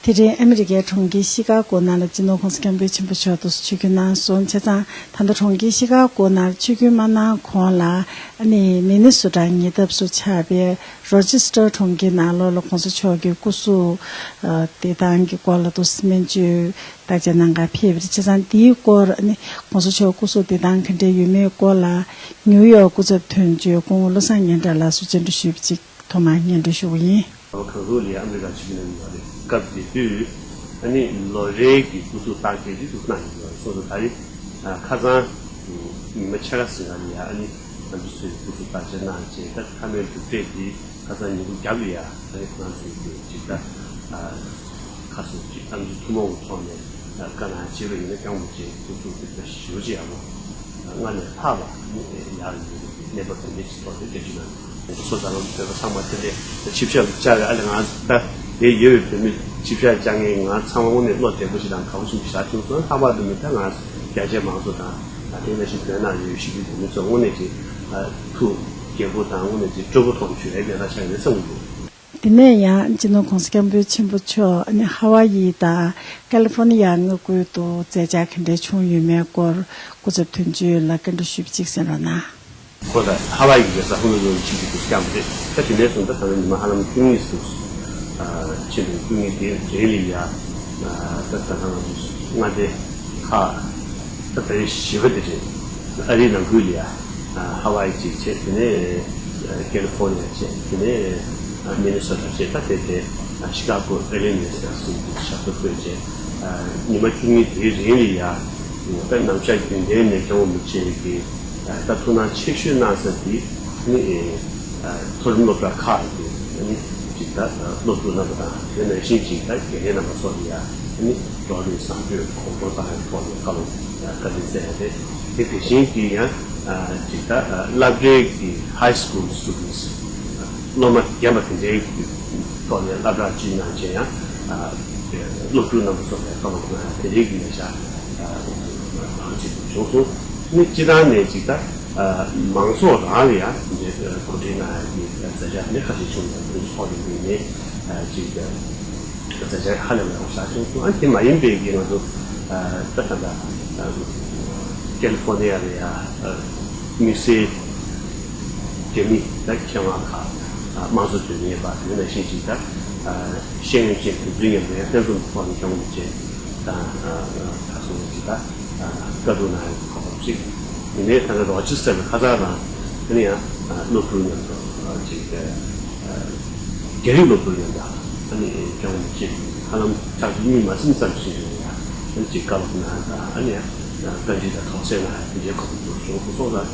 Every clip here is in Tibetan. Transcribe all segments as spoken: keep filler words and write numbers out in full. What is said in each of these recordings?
དེ་རིང་ཨ་མི་རི་ཀའི་གྲོང་ཁྱེར་ཤི་ཀ་གོ་ནང་ལ་སྤྱི་ནོར་༸གོང་ས་༸སྐྱབས་མགོན་ཆེན་པོ་མཆོག་ཏུ་ཆིབས་བསྒྱུར་གནང་སོང་། བྱས་ཙང་ད་ལྟ་གྲོང་ཁྱེར་ཤི་ཀ་གོ་ནང་ཆིབས་བསྒྱུར་མ་གནང་གོང་ལ་ཨ་ནི་མི་ནི་སོ་ཊ་ཉེ་འདབས་སུ་ཆགས་པའི་རོ་ཅི་སི་ཊར་གྲོང་ཁྱེར་ནང་ལོགས་ལ་༸གོང་ས་མཆོག་གི་སྐུ་གཟུགས་བདེ་ཐང་གི་སྐོར་ལ་དུ་སྨན་བཅོས་བརྟག་དཔྱད་གནང་གར་ཕེབས་པ་རེད། བྱས་ཙང་འདིའི་སྐོར་ཨ་ནི་༸གོང་ས་མཆོག་སྐུ་གཟུགས་བདེ་ཐང་ག་འདྲ་ཡོད་མེད་སྐོར་ལ་ནིའུ་ཡོག་སྐུ་ཚབ་དོན་གཅོད་སྐུ་ངོ་བློ་བཟང་སྙན་གྲགས་ལགས་སུ་བཅར་འདྲི་ཞུས་པ་ཅིག་ཐོག་མར་སྙན་སྒྲོན་ཞུ་གི་ཡིན། གང་ཟག་ལ་ཡང་ཨ་མི་རི་ཀ་ཆིབས་བསྒྱུར་གནང་ཡོད་རེད། སྐབས་དེ་དུས་ཨ་ནི་ལོ་རེའི་གི་སྐུ་གཟུགས་བརྟག་དཔྱད་དེ་འདུག་གནང་ཡོད་རེད། སོ་སོ་ད་རེས་ཁ་སང་ཉི་མ་ཕྱེད་ཀ་ཟིན་ག་ལ་ཡང་ཨ་ནི་ང་ཚོ་ཚོས་སྐུ་གཟུགས་བརྟག་དཔྱད་གནང་རྗེས་ད་མཐའ་མའི་གྲུབ་འབྲས་དེ་ཁ་སང་ཉིན་གུང་རྒྱབ་ལ་ཡང་ཨ་ནི་ཁོ་རང་ཚོས་ཀྱི་ཇི་ལྟར་ཁ་སང་ཅིག་ཨ་ནི་ཐུན་མོང་གི་ཐོག་ནས་བཀའ་གནང་བྱས་པ་ཡིན་ན་སྐྱབས་མགོན་ཆེན་སྐུ་གཟུགས་དེ་ལྟ་ཞེ་པོ་ཅིག་ཡག་པོ། སྔར་ནས་ལྷག་པ་ཡག་ཡོད་པའི་གནས་བབ་དེ་འདྲ་ཞིག་ཐོག་ནས་འགྲེལ་བརྗོད་གནང་ཡོད། སོ་ཚང་བོད་པ་ཚང་མ་དེ་འདྲའི་ཆིབས་ཞབས་བཅར་བའི་ཨ་ལས་ང་ད་དེ་ཡོད་པའི་བོད་མི་ཆིབས་ཞབས་བཅར་མཁན་ང་ཚང་མ་དངོས་གནས་བློ་བདེ་པོ་ཞིག་དང་དགའ་པོ་ཞིག་བཞག་བྱུང་སོང་། ལྷག་པར་དུ་མི་ད་ང་རྒྱ་ཆེ་མང་ཚོགས་དང་དེ་འདྲ་ཞིག་བོད་ནང་ཡོད་ཞིག་གི་བོད་མི་ཚོ་དངོས་གནས་ཀྱི་ཐུགས་དགྱེས་པོ་དང་དངོས་གནས་ཀྱི་སྤྲོ་པོ་ཐོག་ནས་ཞུ་ཡག་གནས་སྟངས་ཆགས་ཡོད་བསམ་གྱི་འདུག། དེ་ནས་ཡང་སྤྱི་ནོར་༸གོང་ས་༸སྐྱབས་མགོན་ཆེན་པོ་མཆོག་ཨ་ནི་ཧ་ཝ་ཡི་དང་ཀ་ལི་ཧྥོ་ནི་ཡ་མངའ་ཁུལ་དུ་མཛད་འཆར་ག་འདྲ་བྱུང་ཡོད་མེད་སྐོར་སྐུ་ཚབ་དོན་གཅོད་ལ་བཀའ་འདྲི་ཞུས་པ་གཅིག་གསན་རོགས་གནང་། ཁོ་ད་ཧ་ཝ་ཡི་གི་རེད་ས་ཧོ་ནོ་ལུ་ལུ་ཆིབས་བསྒྱུར་དུ་བསྐྱངས་པ་རེད། ད་དེ་ནས་བཟུང་ད་ད་ནི་ཉི་མ་ཧ་ལམ་བཅུ་གཉིས་སུ་ཕྱིན་པའི་བཅུ་གཉིས་དེ་རེད་ལ་ཡ། ད་ད་ད་ང་ཚོ་མངའ་སྡེ་ཁག་ད་ད་རེས་བཞི་པ་དེ་རེད། ཨ་རིའི་ནང་ཁུལ་ལ་ཡ། ཧ་ཝ་ཡི་གཅིག་བྱས། དེ་ནས་ཀེ་ལི་ཧྥོ་ནི་ཡ་བྱས། དེ་ནས་མི་ནི་སོ་ཊ་བྱས། ད་དེ་དེ་ཤི་ཀ་གོ་ཨི་ལི་ནོས་ཟེར་སུ་ཞབས་ཏོག་བསྐོས་བྱས། ཉི་མ་བཅུ་གཉིས་དེའི་རིང་ལ་ཡ། ད་ནམ་ཞག་རྒྱུན་ལྡན་ནས་སྐྱབས་མགོན་རིན་པོ་ཆེ་གིས་ད་ཐུགས་སྣང་ཆེ་ཤོས་གནང་ས་དེ་ནི་མཐོ་རིམ་སློབ་གྲྭ་ཁག་གི་ནི་ཅིག་ད་སློབ་ཕྲུག་རྣམ་པ་དང་དེ་ནང་བཞིན་ཅིག་ད་དགེ་རྒན་རྣམ་པ་ཚོ་ལ་ཡ་ནི་རོགས་རེས་བཟང་སྤྱོད་གོང་མཐོར་བཏང་ཡག་ཐོག་ནས་བཀའ་སློབ་བཀའ་དྲིན་སྩལ་ཡ་དེ་དེ་དེ་བཞིན་གྱི་ཡང་ཅིག་ད་སློབ་གྲྭའི་གི་high school students སློབ་མ་རྒན་པ་དེ་འདྲའི་གི་ཐོག་ནས་སློབ་གྲྭ་གཅིག་ནང་བྱས་ཡང་སློབ་ཕྲུག་རྣམ་པ་ཚོ་ལ་བཀའ་སློབ་གནང་ཡ་དེ་འདྲའི་གི་ལས་བྱ་གང་ཅིག་བྱུང་སོང་། ནི་སྤྱི་བཏང་ནས་ཅིག་ད་མང་ཚོགས་རང་ལ་ཡང་གོ་སྒྲིག་གནང་ཡ་གི་མཛད་འཆར་ནི་ཁ་ཤས་བྱུང་ཡོད། དེ་ཚོ་ཐོག་ནས་ནི་ཅིག་མཛད་འཆར་ཧ་ལས་པ་ཡག་པོ་ཞིག་བྱུང་སོང་། ཨ་དེ་མ་ཡིན་པའི་གི་ང་ཚོ་ད་ད་ད་ཀེ་ལི་ཧྥོ་ནི་ཡ་ལ་ཡ་དམིགས་བསལ་རྒྱ་མི་ད་མཁས་དབང་ཁག་དམངས་གཙོ་དོན་གཉེར་པ་དེ་ནང་བཞིན་ཅིག་ད་ཤེས་ཡོན་ཅན་དེ་ཚོའི་མཉམ་དུ་ལྷན་འཛོམས་ཐོག་ནས་སྐྱབས་མགོན་རིན་པོ་ཆེ་དང་ད་སོང་ཅིག་ད་བཀའ་སྒྲུབ་གནང་ཡག་གི་གོ་སྐབས་ཅིག། དེ་ནས་ད་ལྟ་རོ་ཅི་སི་ཊར་ཁ་ཚ་རང་ཨ་ནི་ཡང་སློབ་ཕྲུག་མཉམ་དུ་ཅིག་རྒྱ་རིགས་སློབ་ཕྲུག་མཉམ་དུ་ཨ་ནི་སྐྱབས་མགོན་རིན་པོ་ཆེ་ཧ་ལམ་ཆར་ཆུ་གཉིས་མ་ཟིན་ཙམ་ཞིག་རིང་ལ་ཡང་ཨ་ནི་ཅིག་བཀའ་སློབ་གནང་ཡག་དང་ཨ་ནི་ཡང་བཀའ་འདྲི་དང་དོགས་སེལ་གནང་ཡག་དེ་འདྲའི་གོ་སྐབས་བྱུང་སོང་ཙང་།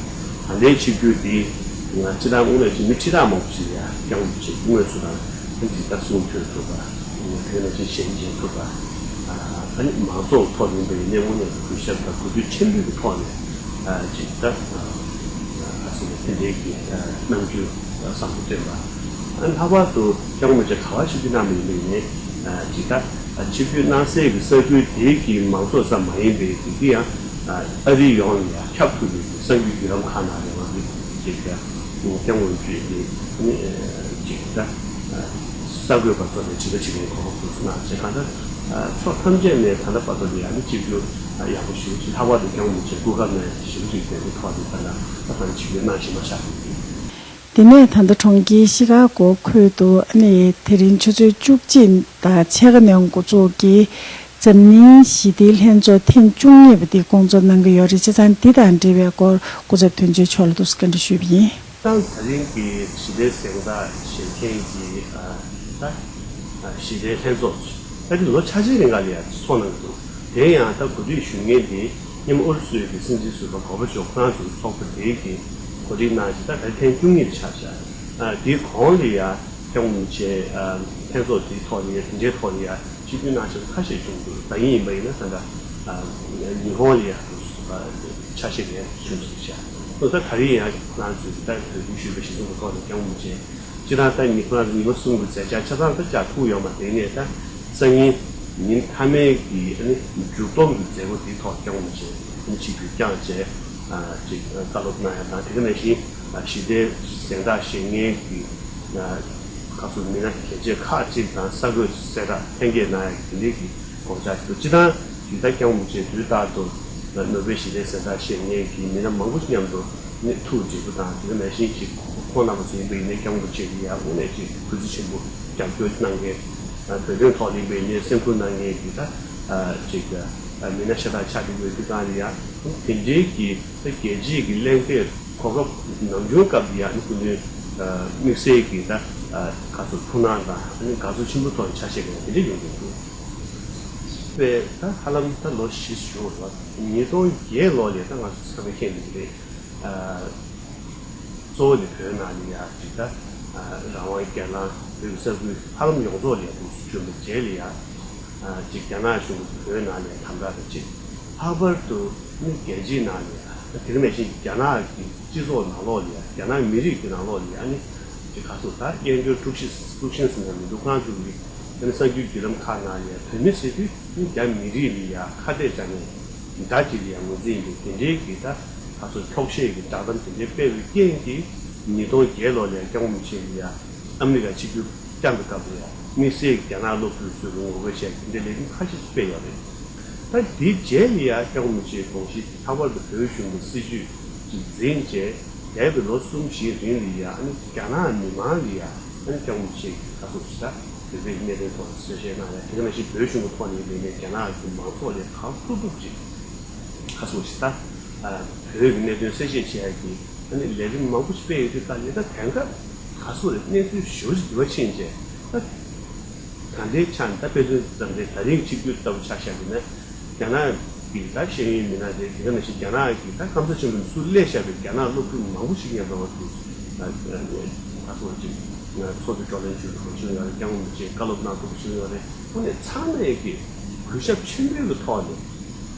ད་ལྟའི་ཆིབས་བསྒྱུར་འདི་ང་སྤྱི་བཏང་དངོས་གནས་ཀྱི་མི་ཁྲི་ཕྲག་མང་པོ་ཞིག་ལ་ཡང་སྐྱབས་མགོན་རིན་པོ་ཆེ་དངོས་སུ་དང་ཨ་ནི་ད་གསུང་ཐོས་ཐུབ་པ། དེ་ནང་བཞིན་ཞལ་མཇལ་ཐུབ་པ། ཨ་ནི་མང་ཚོགས་ཐོག་ཡིན་པའི་གནས་དངོས་གནས་གུས་ཞབས་དང་གུས་འདུད་ཆེན་པོའི་ཐོག་ནས་ཅིག་ད་ཨ་སི་ནས་དེ་འདྲའི་གི་རྣམ་འགྱུར་བཟང་པོ་སྟོན་པ། ཨ་ནི་ལྷག་པར་དུ་སྐྱབས་མགོན་རིན་པོ་ཆེ་ག་བ་ཞིག་གི་རྣམ་ཡིན་པ་ཡིན་ནའི་ཅིག་ད་ཆིབས་བསྒྱུར་གནང་སའི་གི་ས་ཁུལ་དེའི་གི་མང་ཚོགས་ཙམ་མ་ཡིན་པའི་གི་དེ་ཡང་ཨ་རི་ཡོངས་ལ་ཡང་ཁྱབ་ཐུབ་པའི་གི་གསར་འགྱུར་བརྒྱུད་ལམ་ཁག་ནང་ལ་ང་ཚོས་ཅིག་ད་སྐྱབས་མགོན་རིན་པོ་ཆེ་གི་ཨ་ནི་ཅིག་ད། གསར་འགོད་པ་ཚོ་ནས་དྲི་བ་དྲི་བའི་གོ་སྐབས་དེ་ཚོ་གནང་བྱས། གང་ལྟར་ཕྱོགས་ཐམས་ཅད་ནས་ད་ལྟ་བར་དུ་ལ་ཡང་ནི་གཅིག་གྱུར་ཡག་པོ་ཞེ་པོ་ཅིག། ལྷག་པར་དུ་སྐྱབས་མགོན་རིན་པོ་ཆེ་སྐུ་ཁམས་ནས་ཞེ་པོ་ཅིག་བདེ་པོའི་ཐོག་ནས་ད་ལྟ་ད་ལྟ་གཅིག་གྱུར་གནང་བཞིན་པ་ཆགས་ཡོད། དེ་ནས་ད་ལྟ་གྲོང་ཁྱེར་ཤི་ཀ་གོ་ཁུལ་དུ་ཨ་ནི་དེ་རིང་ཆུ་ཚོད་བཅུ་གཅིག་དང་ཕྱེད་ཀ་ནས་འགོ་འཛུགས་ཀྱིས་འཛམ་གླིང་ཞི་བདེའི་ལྷན་ཚོགས་ཐེངས་བཅུ་གཉིས་པ་འདི་སྐོང་ཚོགས་གནང་གི་ཡོད་རེད། བྱས་ཙང་འདི་དང་འབྲེལ་བའི་སྐོར་སྐུ་ཚབ་དོན་གཅོད་མཆོག་ལ་ཐུགས་སུ་བཀའ་འདྲི་ཞུས་པ་ཡིན། ད་ད་རིང་གི་ཞི་བདེ་གཟེངས་རྟགས་བཞེས་མཁན་གྱི་ཨ་ད་ཞི་བདེའི་ལྷན་ཚོགས་ད་དེ་ལོ་ཆ་ཆའི་རིང་ག་ལ་ཡང་ཚོགས་གནང་གི་འདུག། དེ་ཡང་ད་གོ་སྒྲིག་ཞུ་མཁན་དེ་སྔོན་མ་ཨུ་རུ་སུའི་གི་སྲིད་འཛིན་ཟུར་པ་གོར་བྷ་ཆོབ་ཁོ་རང་ཚོའི་ཚོགས་པ་དེའི་གི་གོ་སྒྲིག་གནང་བྱས་ད་ད་ཐེངས་བཅུ་གཉིས་ཆགས་ཤག། ཨ་དེའི་གོང་ལ་ཡང་སྐྱབས་མགོན་རིན་པོ་ཆེ་ཨ་ལྷན་ཚོགས་དེའི་ཐོག་ནས་དེ་འདྲའི་ཐོག་ནས་ཡང་ཆིབས་བསྒྱུར་གནང་ཆེད་ཁ་ཤས་བྱུང་འདུག། ད་ཡིན་ཡིན་པ་ཡིན་ན་ད་ལྟ་ཉི་ཧོང་ལ་ཡང་ཆ་ཤས་ལས་བྱུང་ཟིན་ཤག། ད་ད་རེས་ཡང་ཁོ་རང་ཚོས་ད་གོ་སྒྲིག་ཞུས་པའི་གཞི་བཟུང་གི་ཐོག་ནས་སྐྱབས་མགོན་རིན་པོ་ཆེ་སྤྱིར་བཏང་ད་ཉི་ཁོ་རང་ཚོ་ཉི་མ་གསུམ་གྱི་མཛད་འཆར་ཆ་ཚང་ད་བཅར་ཐུབ་ཡོད་མ་རེད། ངས་ད་སང་ཉིན་ཉིན་མཐའ་མའི་གི་ཨ་ནི་མཇུག་སྡོམ་གྱི་མཛད་སྒོ་དེའི་ཐོག་སྐྱབས་མགོན་རིན་པོ་ཆེ་ཨ་ནི་ཆིབས་བསྒྱུར་བསྐྱངས་བྱས་ཨ་ཅིག་བཀའ་སློབ་གནང་ཡ་དང་དེ་ག་ནང་བཞིན་ཞི་བདེའི་གཟེངས་རྟགས་བཞེས་མཁན་གྱི་ཨ་ ཁ་སོ་མི་སྣ་གལ་ཆེ་ཁག་ཅིག་དང་ས་གོས་གསལ་བསྒྲགས་ལྷན་རྒྱས་གནང་ཡ་གི་ལས་ཀྱི་དགོངས་འཆར་ཞིག་འདུག་སྤྱི་བཏང་ཇི་ལྟར་སྐྱབས་མགོན་རིན་པོ་ཆེ་དུས་རྟག་ཏུ་ནོ་བེལ་ཞི་བདེའི་གཟེངས་རྟགས་བཞེས་མཁན་གྱི་མི་སྣ་མང་པོ་ཞིག་མཉམ་དུ་ནི་ཐུག་འབྲས་བུ་དང་དེ་ནང་བཞིན་གྱི་ཁོང་རྣམ་པ་ཚོ་ཡིན་པ་ཡིན་ནའི་སྐྱབས་མགོན་རིན་པོ་ཆེ་གི་ཡ་དངོས་གནས་ཀྱི་གུས་བརྩི་ཆེན་པོ་རྒྱབ་སྐྱོར་གནང་མཁན། བོད་དོན་ཐོག་ལ་ཡིན་པ་ཡིན་ནའི་སེམས་ཁུར་གནང་མཁན་གྱི་ད་ཅིག་མི་སྣ་ཤ་སྟག་ཆགས་བསྡད་ཡོད་དུས་གང་ལ་ཡ་དེ་འདྲའི་གི་ད་རྒྱལ་སྤྱིའི་གི་གླེང་སྟེགས་གོ་སྐབས་ནམ་བྱུང་སྐབས་ལ་ཡ་ནི་སྐུ་མདུན་དམིགས་བསལ་གྱི་ད་ཁ་སོ་ཐུགས་སྣང་དང་ནི་དགའ་ཚོར་ཆེན་པོ་ཐོག་ནས་ཆ་ཤས་ཀྱང་དེ་འདྲ་ཡོང་གི་འདུག་པས་ད་ཧ་ལམ་ད་ལོ་བཞི་བྱུང་བ་ཉིས་སྟོང་བརྒྱད་ལོ་ལས་ད་ང་ཚོ་ཚང་མས་མཁྱེན་གྱི་རེད། གཙོ་བོ་ནི་བོད་ནང་ལ་ཡ་ཅིག་ད་རང་དབང་སྒེར་ལངས་བོད་ཀྱི་ས་ཁུལ་ཧ་ལམ་ཡོངས་རྫོགས་ལ་ཡ་འདུག་བྱུང་བའི་རྗེས་ལ་ཡ། ཅིག་རྒྱ་ནག་གཞུང་གིས་བོད་ནང་ལ་དམ་དྲག་དང་གཅིག་ལྷག་པར་དུ་ནི་རྒྱལ་སྤྱིའི་ནང་ལ་ཡ་དེ་ག་ནང་བཞིན་རྒྱ་ནག་གི་སྤྱི་ཚོགས་ནང་ལོགས་ལ་ཡ་རྒྱ་ནག་མི་རིགས་ཀྱི་ནང་ལོགས་ལ་ཡ་ནི་ཅིག་ག་ཚོད་ད་དབྱེན་སྦྱོར་དཀྲུག་ཤིང་དཀྲུག་ཤིང་ཟེར་ན་མི་འདུག་གང་ཅིག་གི་ཨ་ནི་གསར་འགྱུར་བརྒྱུད་ལམ་ཁག་ནང་ལ་ཡ་བོད་མི་ཟེར་དུས་ནི་རྒྱ་མི་རིགས་ལ་ཡ་ཁ་གཏད་བཅག་མཁན་འདྲ་ཅིག་ལ་ཡ་ངོས་འཛིན་ཡིན་པའི་དེ་འདྲའི་གི་ད་ག་ཚོད་འཁྱོག་བཤད་ཀྱི་བསྒྲགས་གཏམ་དེ་འདྲའི་སྤེལ་བའི་རྐྱེན་གྱིས་ཉིས་སྟོང་བརྒྱད་ལོ་ལ་ཡ་སྐྱབས་མགོན་རིན་པོ་ཆེ་ལ་ཡ། ཨ་མི་རི་ཀ་ཆིབས་བསྒྱུར་བསྐྱངས་པའི་སྐབས་ལ་ཡང་དམིགས་བསལ་རྒྱ་ནག་སློབ་ཕྲུག་ཚོས་ངོ་རྒོལ་བྱས་དེ་འདྲའི་ལས་རིམ་ཁ་ཤས་ཤིག་སྤེལ་ཡོད་རེད། ད་དེའི་རྗེས་ལ་ཡང་སྐྱབས་མགོན་རིན་པོ་ཆེའི་དགོངས་གཞི་ལྷག་པར་དུ་བོད་གཞུང་གི་སྲིད་བྱུས་ཅིག་འཛིན་བྱས་འདས་པའི་ལོ་གསུམ་བཞིའི་རིང་ལ་ཡང་ཨ་ནི་རྒྱ་ནག་མི་མང་ལ་ཡང་ཨ་ནི་སྐྱབས་མགོན་རིན་པོ་ཆེ་གི་ཁ་སོ་ཞིག་ད་བོད་པའི་གནད་དོན་ཐོག་ལ་གསལ་བཤད་གནང་ཡ་དེ་ག་ནང་བཞིན་བོད་གཞུང་གི་ཐོག་ནས་ཡིན་ནའི་རྒྱ་ནག་གི་མང་ཚོགས་ལ་གང་ཐུབ་ཐུབ་ཅིག་ཁ་སོ་ཞིག་ད་བོད་ཀྱི་གནད་དོན་གསལ་བཤད་བྱེད་ཡ་གི་ཨ་ནི་ལས་རིམ་མང་པོ་ཞིག་སྤེལ་ཡོད་དུས་ད་ལས་ད་དེང་སྐབས་ག་སོ་རེད་གནས་ཚུལ་ཞེ་པོ་ཞིག་འགྱུར་བ་ཕྱིན་རྗེས་ད་ད་ལྟའི་ཆ་ནས་ད་དཔེ་མཚོན་ཙམ་རེད། ད་རིང་ཆིབས་བསྒྱུར་ལྟ་བུ་ཆ་བཞག་པ་ཡིན་ན་རྒྱ་ནག་གི་ད་ཤེས་ཡོན་མི་སྣ་རེད། དེ་ག་ནང་བཞིན་རྒྱ་ནག་གི་ད་སྐམ་ས་ཆེན་པོ་ནས་ཚུར་སླེབས་བཞག་པའི་རྒྱ་ནག་སློབ་ཕྲུག་མང་པོ་ཞིག་ཡང་འགྲོ་བ་འདུག་ད་ག་སོ་ཅིག་ཚོགས་འདུ་བགྲོ་གླེང་ཞུ་ཐུབ་པ་བྱུང་ཡོད་རེད། སྐྱབས་མགོན་རིན་པོ་ཆེས་བཀའ་སློབ་གནང་ཐུབ་པ་བྱུང་ཡོད་རེད། དངོས་གནས་ཚང་མས་ཀྱི་གུས་ཞབས་ཆེན་པོའི་གི་ཐོག་ནས་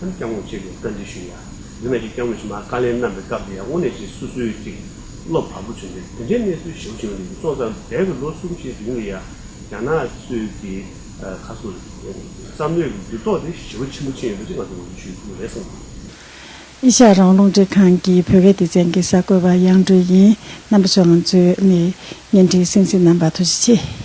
ཨ་ནི་སྐྱབས་མགོན་རིན་པོ་ཆེ་ལ་བཀའ་འདྲི་ཞུ་ཡ། འདི་ནང་བཞིན་སྐྱབས་མགོན་རིན་པོ་ཆེས་མར་བཀའ་ལན་གནང་པའི་སྐབས་དེ་ཡང་དངོས་གནས་ཀྱི་སོ་སོའི་ཅིག་བློ་བབ་པོ་བྱུང་སྟེ་དེ་འདྲའི་གནས་ཚུལ་ཞེ་པོ་བྱུང་བ་རེད། སོང་ཙང་འདས་པའི་ལོ་གསུམ་བཞིའི་རིང་ལ་ཡང་རྒྱ་ནག་ཚོས་ཀྱི་ཁ་སོ་བསམ་བློའི་འགྱུར་ལྡོག་དེ་ཞེ་པོ་ཆེན་པོ་ཕྱིན་ཡོད་པ་ཅིག་ང་ཚོ་ངོས་འཛིན་ཞུ་ཐུབ་ཀྱི་རེད་བསམ་གྱི་འདུག་ཨེ་ཤ་ཡ་རང་དབང་རླུང་འཕྲིན་ཁང་གི་བོད་སྐད་སྡེ་ཚན་གྱི་གསར་འགོད་པ་དབྱངས་སྒྲོལ་ཡིན། རྣམ་པ་ཚོས་ང་ཚོའི་ནས་བརྙན་འཕྲིན་གསན་གཟིགས་གནང་བར་ཐུགས་རྗེ་ཆེ།